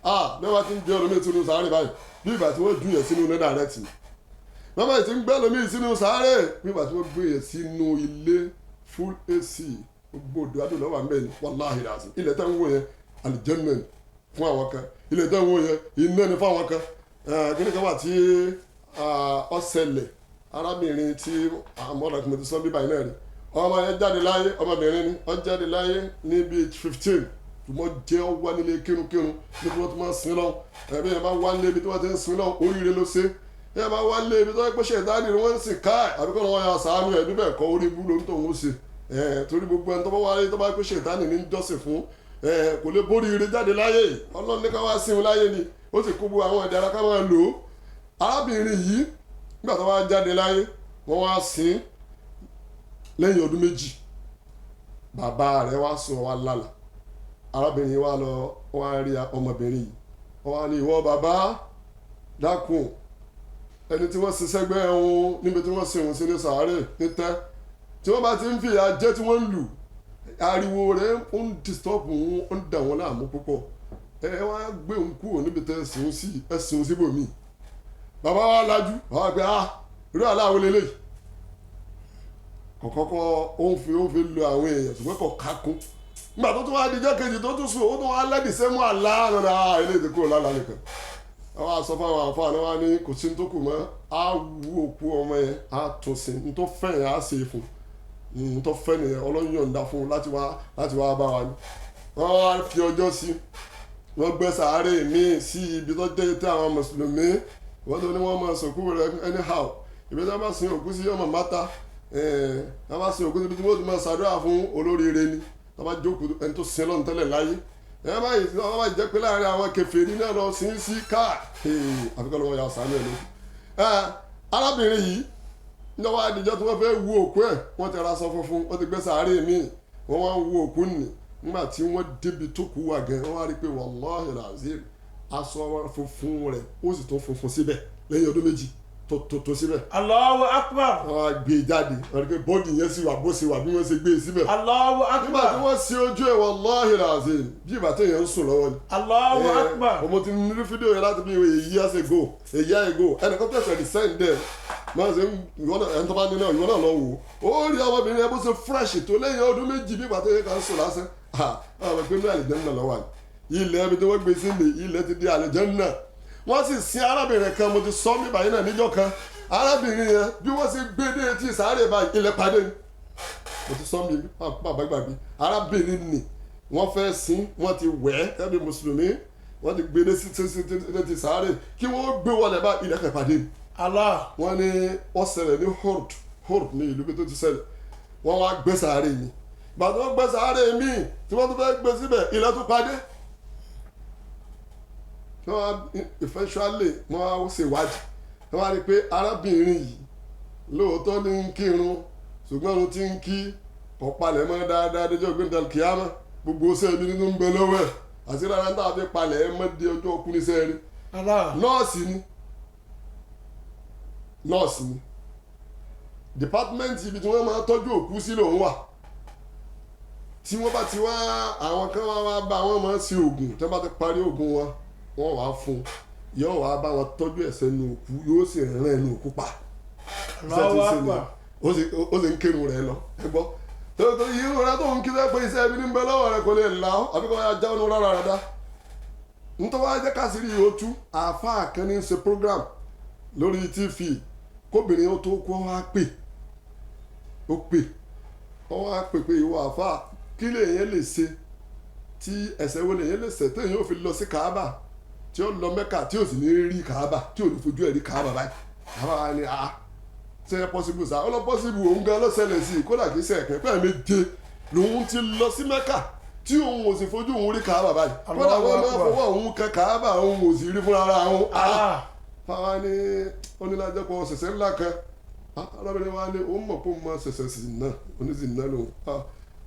Ah, bí wọ́n bá ti ń jẹ́ olómi sínú sàárè báyìí, bí ìgbà tí wọ́n ju yẹn sínú iná direct ni. Wọ́n bá ti ń gbẹ́ lómi sínú sàárè, bí ìgbà tí wọ́n gbé yẹn sínú ilé full AC, gbogbo òdò adùn lọ́wọ́ àmì ni. Wàláhì làásì, ilẹ̀ tẹ́ ń wò yẹn, àlùjánnà ni fún àwọn kan. Ilẹ̀ tẹ́ ń wò yẹn, iná ni fún àwọn kan. Kíni kan wà tí ó ṣẹlẹ̀? Arábìnrin tí àmọ́ ọ̀dà tí mo ti sọ bí báyìí náà rí, ọmọ yẹn jáde láyé, ọmọbìnrin ni, ó jáde láyé ní bíi 15, ṣùgbọ́n jẹ́ ọ wá nílé kírunkírun ní tí wọ́n ti máa sin lọ́wọ́. Ẹ̀bí yẹn bá wá nílé ibi tí wọ́n ti ń sin lọ́wọ́, oríire ló ṣe. Yẹn bá wá nílé ibi tó yẹ pé ṣètánì ni wọ́n ń sìn káì, àbíkọ́ lọ́wọ́ yà sàánú ẹ̀ bíbẹ̀ kọ́, orí ibú ló ń tòun ó ṣe. Torí gbogbo ẹni tó bá wáyé tó bá pé ṣètánì ní jọ́sìn fún, kò lè borí ire jáde láyé. Ọlọ́run ní ká wá sí wọn láyé ni, ó sì kó gbogbo àwọn ìdára ká máa lò ó. Arábìnrin yìí, nígbà tó wá jáde láyé, wọ́n wá sin lẹ́yìn ọdún 2. Bàbá rẹ̀ wá sùn, wá lálà. Arábìnrin yìí wá lọ, wá rí ọmọbìnrin yìí, wọ́n wá ní, "Ìwọ bàbá, dákun, ẹni tí wọ́n sin sẹ́gbẹ́ ẹ̀hún níbi tí wọ́n sin òun sí ní sàárè ní tẹ́, tí wọ́n bá ti ń fìyà jẹ, tí wọ́n ń lù, ariwo rẹ̀ ń disturb òun, ó ń dà wọ́n láàmú púpọ̀. Ẹ wá gbé òun kúrò níbi tẹ́ ẹ sìn sí, ẹ sìn síbòmíì." Bàbá wa lajú, bàbá pé, "Ah, irú aláwo lélẹ́yìí?" Kọ̀kọ́kọ́ ó ń fi lo àwọn èèyàn, ṣùgbọ́n kò kákún. Nígbà tó tún wá dijọ́ kejì tó tún sùn, ó tún wá lẹ́dìí sẹ́mú àlá lọ́dà. Eléyìí ti kúrò lálàá nìkan. Àwọn àsọ fún àwọn àfáà náà wá ní kò sí ní tó kù mọ́, á wú òkú ọmọ yẹn, á tún sí ní tó fẹ́ yẹn, á ṣe é fún ní tó fẹ́ nìyẹn. Ọlọ́run yọ̀ǹda fún un láti wá bá wa ní. Wọ́n wá fi ọjọ́ sí, wọ́n gbẹ́ sàárè míì sí ibi tó jẹ́ tí àwọn mùsùlùmí wọ́n tó ní wọ́n máa sòkú rẹ̀ anyhow. Ibi tí wọ́n bá sin òkú sí ọmọ mátà, wọ́n bá sin òkú síbi tí wọ́n ti máa ṣàdúrà fún olóríire ni. Wọ́n bá jókòó ẹni tó sin lọ́nà tẹ́lẹ̀ láyé ẹ báyìí, tí wọ́n bá jẹ́ pé láàrin àwọn kèfèrí náà lọ sí sí káà, àfikún lọ́wọ́ ya sàánú ẹ̀ lókun. Arábìnrin yìí lọ́wọ́ àdìjọ́ tí wọ́n fẹ́ wu òkú ẹ̀, wọ́n ti ra aṣọ funfun, wọ́n ti gbé sàárè míì, wọ́n wá ń wu òkú nì. Nígbà tí wọ́n débi tó kú wà gẹ̀, wọ́n wá rí i pé wàláhì làzim, aṣọ funfun rẹ̀ ó sì tún funfun síbẹ̀ lẹ́yìn ọdún 2 tó síbẹ̀. Allahu Akbar. Wọ́n á gbé e jáde, wọ́n rí i pé body yẹn sì wà bó ṣe wà bí wọ́n ṣe gbé e síbẹ̀. Allahu Nígbà tí Akbar. wọ́n ṣe ojú ẹ̀, wàláhì làzim, bí ìgbà tí èèyàn ń sùn lọ́wọ́ ni. Allahu Akbar. Mo ti ní fídíò yẹn láti bí a year ago. Ẹnìkan tẹ̀sẹ̀ ní send there, máa ṣe ìwọ náà, ẹni tó bá ní náà, ìwọ náà lọ wò ó. Ó rí ọmọbìnrin yẹn bó ṣe fresh tó lẹ́yìn ọdún 2, bí ìgbà tó yẹ ká ń sùn lásán. Àwọn ìpínlẹ̀ àlùjánnà lọ́wọ́ àná, ilẹ̀ ibi tí wọ́n gbé sí ní ilẹ̀ ti di àlùjánnà. Wọ́n sì sin arábìnrin kan, mo ti sọ mí báyìí náà níjọ́ kan. Arábìnrin yẹn, bí wọ́n ṣe gbé dé etí sàárè báyìí, ilẹ̀ padé ni. Mo ti sọ mí bàbá gbàgbé. Arábìnrin ni wọ́n fẹ́ sin, wọ́n ti wẹ̀ ẹ́ bí mùsùlùmí, wọ́n ti gbé dé sí ti sàárè, kí wọ́n gbé wọlé bá, ilẹ̀ kan padé ni. Allah. Wọ́n ní wọ́n ṣẹlẹ̀ ní Hord. Hord ní ìlú bí tó ti ṣẹlẹ̀. Wọ́n wá gbé sàárè mi. Ìgbà tí wọ́n gbé sàárè mi tí wọ́n tún fẹ́ gbé síbẹ̀, ilẹ̀ tún padé. Wọ́n wá eventually wọ́n wá ṣèwádìí, wọ́n wá rí i pé arábìnrin yìí lóòótọ́ ní ń kírun, ṣùgbọ́n òun ti ń kí kò palẹ̀ mọ́ dáadáa déjọ́ gbẹ́ndàl kíámà. Gbogbo sẹ́ẹ̀bí nínú ń bẹ lọ́wọ́ ẹ̀ àti rárá tá a fi palẹ̀ mọ́ di ọjọ́ ọkùnrin sẹ́ẹ̀rí. Allah. Nọ́ọ̀sì ni, nọ́ọ̀sì ni. Department ibi tí wọ́n máa tọ́jú òkú sí lòun wà. Tí wọ́n bá ti wá, àwọn kan wá wá bá wọn máa ń ṣe oògùn. Tí wọ́n bá ti parí oògùn wọn, wọ́n wàá fún un, yóò wá bá wọn tọ́jú ẹ̀sẹ̀ nu òkú, yóò sì rán ẹnu òkú pa. Iṣẹ́ tí ń Allahu ṣe nìyẹn. Akbar. Ó sì ń kírun rẹ̀ lọ. Ẹ gbọ́ tó irun rẹ tó ń kí sẹ́ pé iṣẹ́ ibi ní ń bẹ lọ́wọ́ rẹ kò lè là ọ́ àbí kò yá jáwọ́ rárá rẹ dá. Nítorí wá jẹ́ káṣírí yìí ó tú. Àáfàá kan ní í ṣe program lórí TV kóbìnrin ó tó kó wá pè, ó pè, ó wá pè pé ìwọ àáfàá, kí lèyẹn lè ṣe, tí ẹ̀ṣẹ̀ wo lèyẹn lè ṣẹ̀ téèyàn ó fi lọ sí Kaaba, tí ó lọ Mẹ́kà, tí ó sì ní rí Kaaba, tí ò ní fojú ẹ̀ rí Kaaba báyìí? Àbá wa ni, ah, ṣe é possible sa? Ó lọ possible. Òun gan ló ṣẹlẹ̀ sí i, kódà kìí ṣe ẹ̀kẹ́ pẹ́ẹ́ méje lòun ti lọ sí Mẹ́kà tí òun ò sì fojú òun rí Kaaba báyìí. Kódà wọ́n máa fọwọ́ òun kan Kaaba, òun ò sì rí fúnra ara òun. Allah. Fáwa ní onílàjẹpọ̀ ṣẹ̀ṣẹ̀ ńlá kan. Arábìnrin wa ní òun mọ̀ pé òun máa ṣẹ̀ṣẹ̀ sí náà, oníṣì náà lòun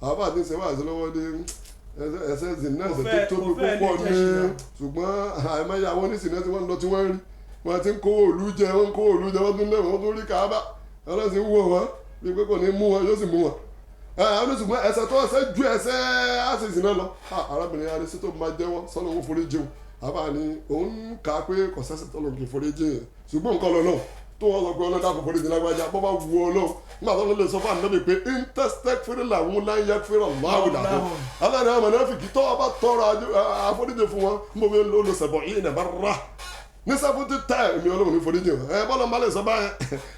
àbá àti ṣe wà sí lọ́wọ́ ní ẹsẹ̀ sí náà, ẹsẹ̀ tó tóbi Kò fẹ́ púpọ̀ lè ní jẹ́ ṣìnà. Ṣùgbọ́n àìmọye àwọn oníṣì náà tí wọ́n ń lọ tí wọ́n ń rí, wọ́n ti ń kówó òlu jẹ, wọ́n ń kówó òlu jẹ, wọ́n tún lé, wọ́n tún rí Kaaba. Ọlọ́sìn ń wò wọ́n bí pé kò ní mú wọn, yóò sì mú wọn. Ẹ oníṣùgbọ́n ẹsẹ̀ tó ẹsẹ̀ ju ẹsẹ̀ àṣìṣì náà lọ. Arábìnrin yẹn sí tó máa jẹ́wọ́ sọ́nà òun forí jẹun. Àbá ni òun kà á pé kò sẹ́sẹ̀ tó lòun kì í forí jẹun yẹn, ṣùgbọ́n nǹkan lọ́nà tó wọ́n sọ pé ọlọ́dà kò forí jẹun lágbájá bọ́ bá wu Ọlọ́run nígbà tó lè sọ fún ànábì pé intestec fúri làwọn láyé fúri láwùlà aláàrin àwọn mọ̀nàfíkì tó ọba tọrọ àforíjì fún wọn ń bọ̀ wí olùsẹ̀bọ̀ yìí nà bá rà ní 70 time, èmi Ọlọ́run ní foríjì wọn. Ẹ bọ́lá má lè sọ báyẹn,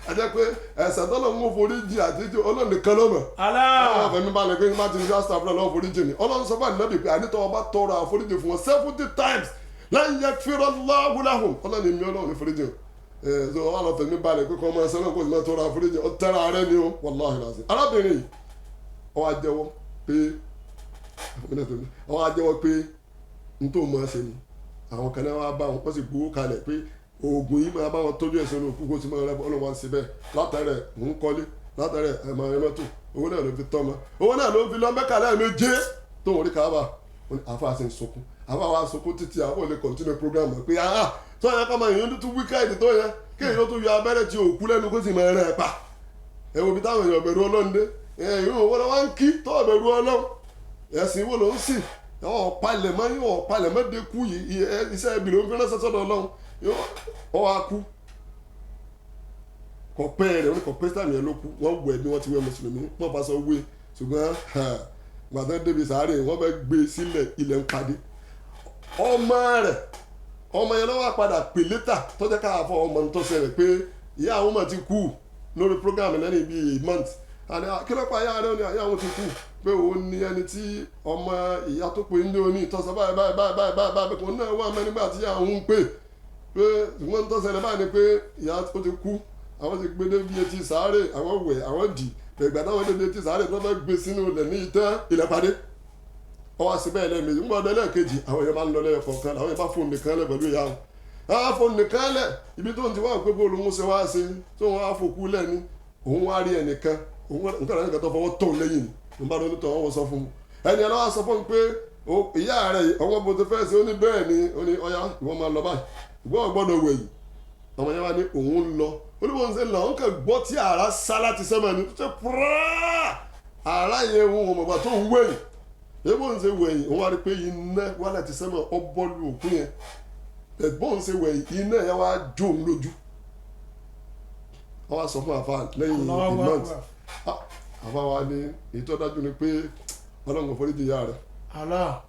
ẹ jẹ́ pé ẹ̀ṣẹ̀ tọ́lọ́ ń foríjì àti Ọlọ́run nìkan ló mọ̀. Allah. Àwọn afẹ́mi balẹ̀ pé má ti ní sá fúnra lọ́wọ́ foríjì ni. Ọlọ́run sọ fún ànábì pé ànítọ́ ọba tọrọ àforíjì fún wọn 70 times, lan yaghfira Allahu lahum, Ọlọ́run èmi Ọlọ́run ní foríjì wọn. Ẹ so wọn lọ fẹ̀mí balẹ̀ pé kọ́ ọmọ ẹsẹ̀ náà kó sì máa tọrọ àforíjì, ọ tẹ́ra rẹ ni o. Wallahi lazim. Arábìnrin yìí ó wá jẹ́wọ́ pé, ó wá jẹ́wọ́ pé n tó máa ṣe ni. Àwọn kan náà wá bá wọn, wọ́n sì gbowó kalẹ̀ pé oògùn yìí máa bá wọn tọ́jú ẹ̀sìn ní òkú kó sì máa rẹ. Ọlọ́wọ́n ń ṣe bẹ́ẹ̀ látàrẹ̀ ń kọ́lé, látàrẹ̀ ẹ̀ máa rẹ mọ́tò. Owó náà ló fi tọ́ ma, owó náà ló fi lọ Mẹ́kà lẹ́ẹ̀méje tó ń rí Kaaba. Àfa sì ń sunkún, àfa wa sunkún títí àwọn ò lè continue program mọ́ pé ah, tó yẹ kọ́ máa yẹn tó wíkẹ́ẹ̀dì tó yẹ kí èyí tó yọ abẹ́rẹ́ tí òkú lẹ́nu kó sì máa rẹ̀ pa. Ẹ wo bí táwọn èèyàn bẹ̀rù Ọlọ́run dé. Ẹ ìrún owó lọ́wọ́ ń kí tó bẹ̀rù Ọlọ́run, ẹ̀sìn wo ló ń sìn? Ọ̀pálẹ̀mọ́ yóò ọ̀pálẹ̀mọ́ dé kú yìí, iṣẹ́ ibi ló ń fi ránṣẹ́ sọ́dọ̀ Ọlọ́run. Ọ wá kú kọ̀pẹ́ rẹ̀, wọ́n ní kọ̀pẹ́ sáàmì yẹn ló kú. Wọ́n wẹ̀ bí wọ́n ti wẹ̀ mùsùlùmí, wọ́n fa sọ wé, ṣùgbọ́n gbàtàn débi sàárè, wọ́n fẹ́ gbé sílẹ̀, ilẹ̀ ń padì. Ọmọ rẹ̀, ọmọ yẹn lọ́wọ́ padà pè létà tọ́jà káàfọ́ ọmọ tó ṣẹlẹ̀ pé ìyá àwọn ọmọ ti kú lórí program lẹ́yìn bíi month. Àní kí ló pa ìyá rẹ̀? Ó ní ìyá àwọn ti kú, pé òun ní ẹni tí ọmọ ìyá tó pe ní oní ìtọ́sọ báyìí báyìí báyìí báyìí báyìí báyìí kò náà wà mẹ́ nígbà tí àwọn ń pè pé, ṣùgbọ́n tó ṣẹlẹ̀ báyìí ni pé ìyá ó ti kú, àwọn ti gbé débi etí sàárè, àwọn wẹ̀, àwọn dì gbẹ̀gbẹ̀ táwọn débi etí sàárè tó fẹ́ gbé sínú ilẹ̀ ní ìtẹ́, ilẹ̀ padé. Ọwọ́ àti bẹ́ẹ̀ lẹ́ẹ̀mejì ń gbọ́dọ̀ lẹ́ẹ̀kejì, àwọn èèyàn máa ń lọ lẹ́yọ̀ kọ̀ọ̀kan làwọn èèyàn bá fóònù nìkan lẹ̀ pẹ̀lú ìyá wọn. Àwọn fóònù nìkan lẹ̀ ibi tó ń ti wá pé bó lòun ṣe wá ṣe tó wọn á fòkú lẹ̀ ni òun wá rí ẹnìkan, òun nǹkan rẹ̀ nìkan tó fọwọ́ tó lẹ́yìn ni òun bá lóní tó wọn sọ fún un. Ẹni ẹ lọ́wọ́ sọ fún un pé ìyá rẹ̀ ọwọ́ bó ti fẹ́ ṣe. Ó ní bẹ́ẹ̀ ni. Ó ní ọyá, ìwọ máa lọ báyìí, ìwọ gbọ́dọ̀ wẹ̀yìn. Ọmọ yẹn wá ní òun ń lọ. Ó ní bóun ṣe ń lọ, òun kàn gbọ́ tí àrá sá láti sẹ́mọ̀ ni tó ṣe púrá àrá yẹn, òun ò mọ̀gbà tó ń wẹ̀yìn. Èyí bóun ṣe wẹ̀yìn, òun wá rí pé iná wá láti sẹ́mọ̀, ọ bọ́ọ̀lù òkú yẹn. Bóun ṣe wẹ̀yìn, iná yẹn wá jó òun lójú. Wọ́n wá sọ fún àfa lẹ́yìn Allahu a month. Akbar. Àfa wa ní èyí tó dájú ni pé Ọlọ́run kò foríjì ìyá rẹ̀. Allah.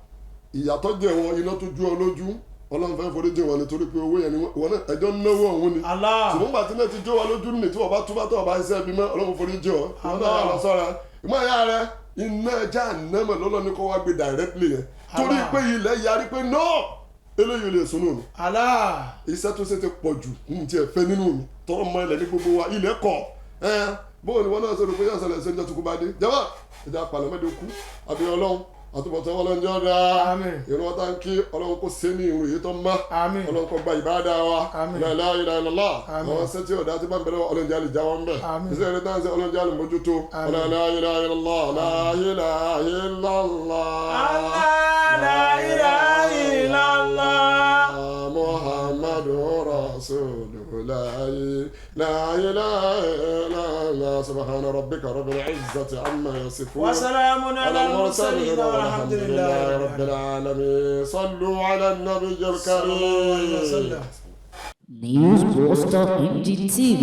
Ìyàtọ̀ jẹ́ wọn, iná tó jó ọ lójú, Ọlọ́run fẹ́ foríjì wọn nítorí pé owó yẹn ni wọn náà ẹjọ́ ń náwó ọ̀hún ni. Allah. Ṣùgbọ́n gbàtí náà ti jó wa lójú nì, tí wọ́n bá túbá tó ọba iṣẹ́ bí mọ́, Ọlọ́run foríjì ọ. Ìwọ náà lọ sọ́ra ìmọ̀ ìyá rẹ, iná ẹja ànámọ̀ lọ́lọ́ ní kó wá gbé directly yẹn torí Allah. pé ilẹ̀ yarí pé no. Eléyìí lè sunu mi. Allah. Iṣẹ́ tó ṣe ti pọ̀ jù ń tiẹ̀ fẹ́ nínú mi tọrọ mọ ilẹ̀ ní gbogbo wa ilẹ̀ kọ̀ ẹ́ bóun ni wọn náà sọ̀rọ̀ pé yóò ṣẹlẹ̀ ṣe ń jẹ́ tukú bá dé jẹ́wọ́ ìjà palẹ̀mọ́dé kú àbí ọlọ́run àtúbọ̀tán ọlọ́run jẹ́ ọ̀dà. Àmín. Ìrun ọ̀tá ń kí ọlọ́run kó ṣe ní ìrun èyí tó ń mọ́. Àmín. Ọlọ́run kó gba ìbáradà wa. Àmín. La ilaha illallah. Àmín. Àwọn sẹ́tì ọ̀dà tí bá ń bẹ̀rẹ̀ ọlọ́run jẹ́ àlè jáwọ́ ń bẹ̀. Àmín. Iṣẹ́ rẹ̀ táǹsẹ̀ ọlọ́run jẹ́ àlè mójútó. Àmín. La ilaha illallah, la ilaha illallah. Allah la ilaha illallah. محمد رسول الله لا إله إلا الله. سبحان ربك رب العزة عما يصفون وسلام على المرسلين والحمد لله رب العالمين. صلوا على النبي صلى الله عليه الكريم. وسلم. News Poster MGTV.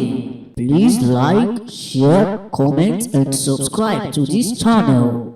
Please like, share, comment, and subscribe to this channel.